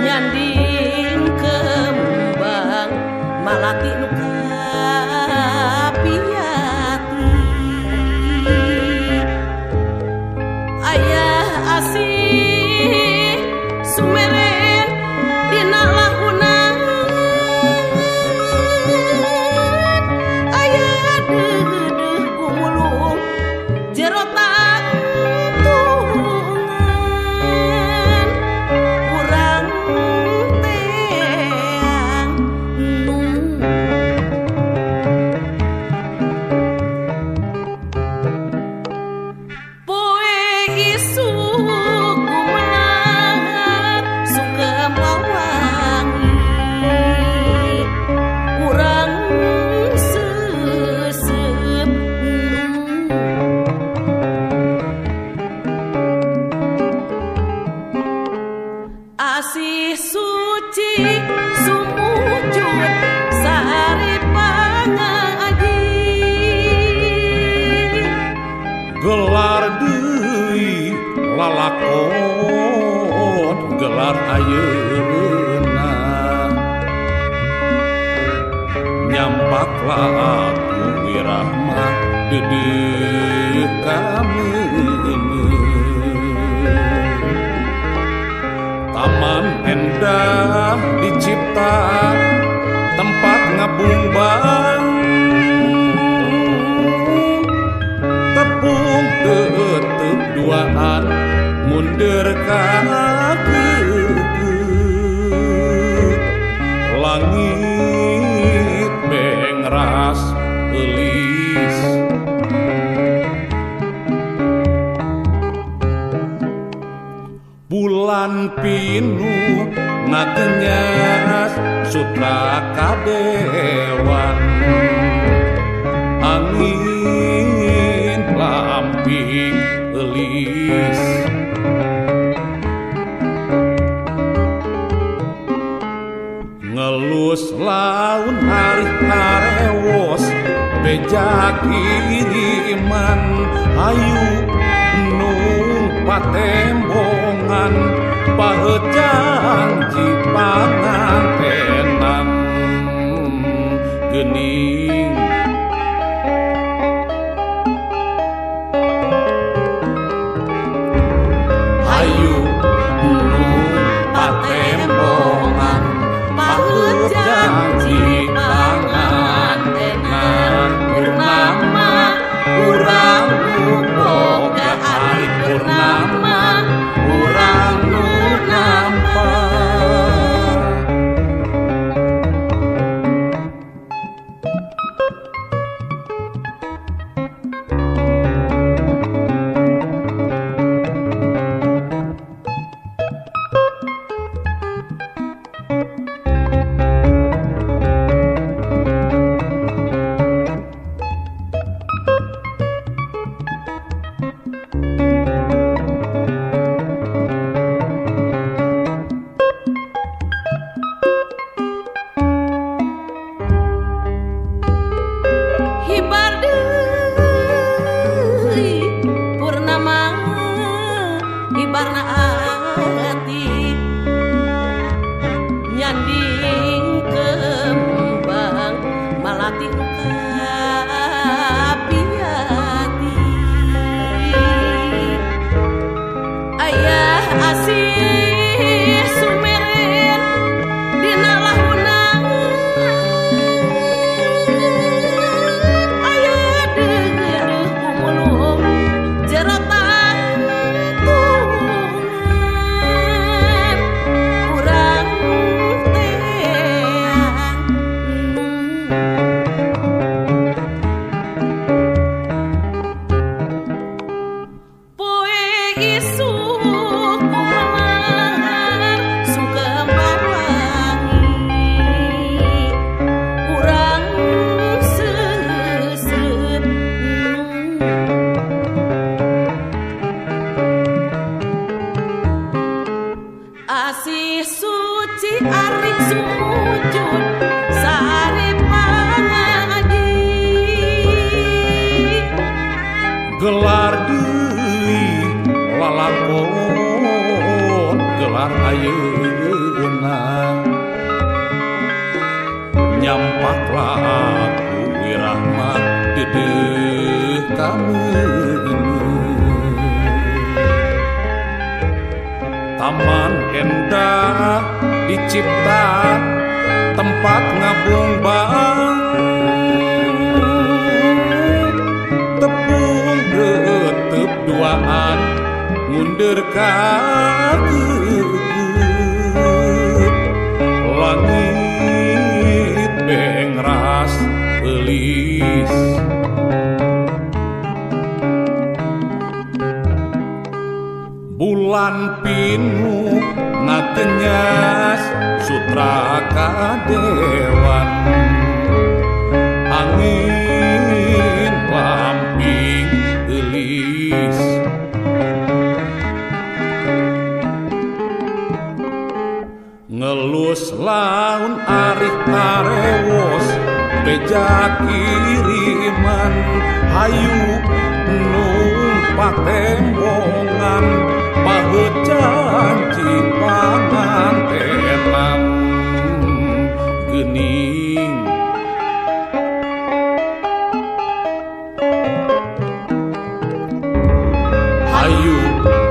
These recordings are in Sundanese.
Nyanding kembang malati nu kapiati. Ayah asih sumeren dina lahunan, ayah deudeuh gumulung jero tangtungan. Urang teang nu poe isuk gumelar sungkem wawangi, urang seuseup. Asih suci sumujud sari pangaji. Gelar deui lalakon gelar ayeuna, nyampak laku wirahma deudeuh kameuneu. Taman endah dicipta tempat ngabungbang, tepung tetep duaan mundur ka keukeuh. Langit bengras eulis, bulan pinu ngagenyas sutra kadewan. Angin lamping eulis, ngelus laun hari harewos beja kiriman. Hayu nung patembongan paheut janji pangantenan geuning. Hayu nung patembongan paheut janji pangantenan. Purnama urang nu boga ari purnama urang nu nampa. Hibar deui purnama hibarna ati, nyanding kembang malati nu kapiati. Ayah asih sumeren dina lahunan, ayah deudeuh gumulung jero tangtungan. Urang teang nu poe isuk gumelar sungkem wawangi, urang seuseup. Asih suci ari sumujud sari pangaji. Gelar deui lalakon gelar. ayeuna nyampak laku wirahmat dedeh kameuneu taman endah dicipta tempat ngabung-bang tepung getep duaan mundur ka langit bengras belis bulan pinu ngatenyas sutra kadewan angin lamping gelis ngelus laun arih tarewos beja kiriman hayu numpak tembongan paheut janji pangantenan geuning hayu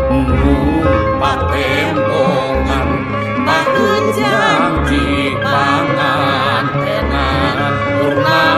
numpak tembongan paheut janji pangantenan purnama.